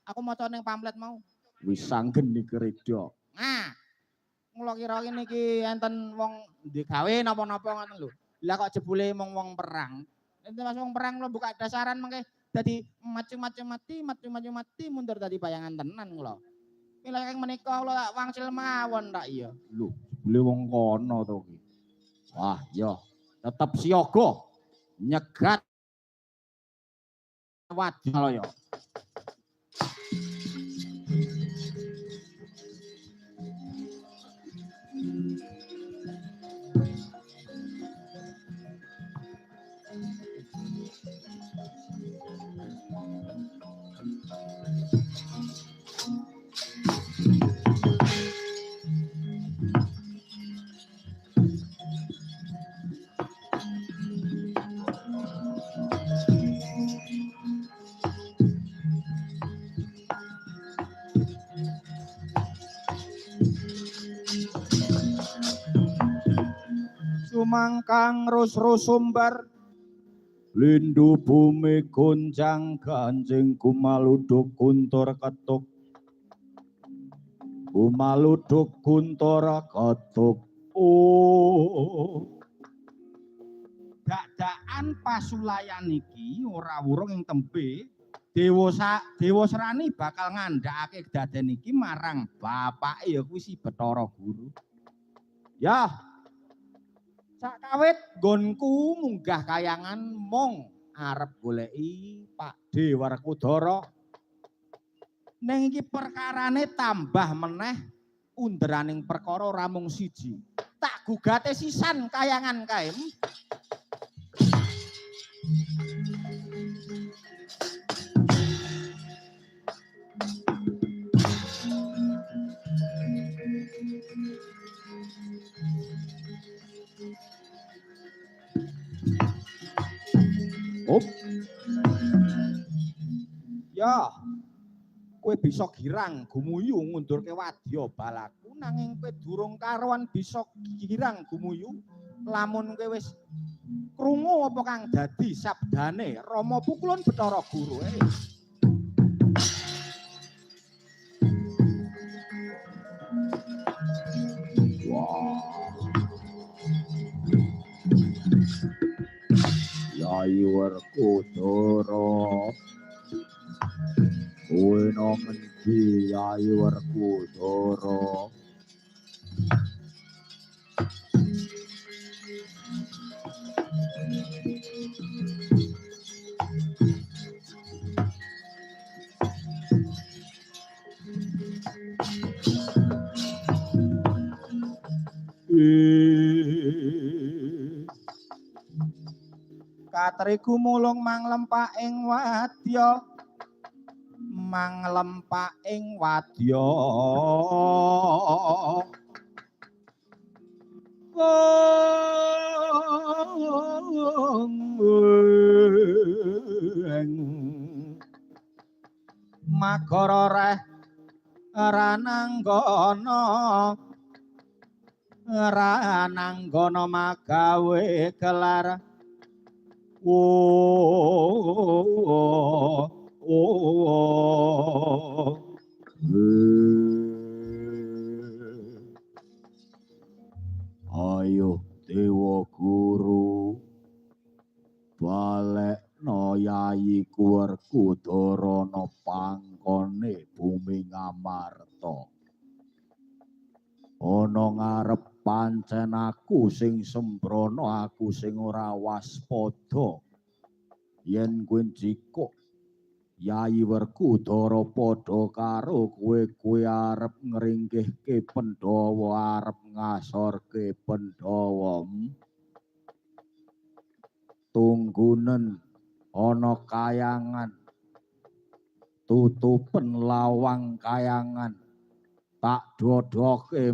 Aku maca ning pamflet mau. Wis sanggeni kredha. Nah, kula kira niki enten wong digawe napa-napa ngoten lho. Lah kok jebule mung wong perang. Nek mas wong perang kula buka dasaran mengke dadi maju-maju mati, maju-maju mati mundur dadi bayangan tenan kula. Mila ing menika kula tak wangsil mawon tak iya. Lho, jebule wong kono to ki. Wah, iya, tetep siaga nyegat Wadyalaya. Sumangkang rus-rusumbar lindu bumi gonjang ganjing gumaluduk guntur ketuk, gumaluduk guntur ketuk. Oh, dakdakan pasulayan iki ora wurung ing tembe Dewa Serani bakal ngandhakake kedaden iki marang bapake ya kuwi si Bathara Guru. Ya, sakawit nggonku munggah kayangan mung arep goleki Pakdhe Werkudara. Ning iki perkarane tambah meneh underaning perkara ora mung siji. Tak gugate sisan kayangan kae. Up. Ya, kowe bisa girang gumuyu ngundurke wadya balaku, nanging kowe durung karuan bisa girang gumuyu lamun kowe wis krungu apa kang dadi sabdane Rama Pukulun Bathara Guru. Wah. Yayi Werkudara, kowe nang ngendi Yayi Werkudara? Katri gumulung manglempak ing wadya, manglempak ing wadya. Magara reh rananggana, rananggana magawe gelar. Oh, oh, oh. Ayo Dewa Guru, balekno Yayi Werkudara ana pangkone bumi Ngamarta. Ana ngarep pancen aku sing sembrono, aku sing ora waspada. Yen kowe njikuk Yayi Werkudara padha karo kowe, kowe arep ngringkihke Pandhawa, arep ngasorke Pandhawa. Tunggunen ana kayangan, tutupen lawang kayangan, tak dodhoke.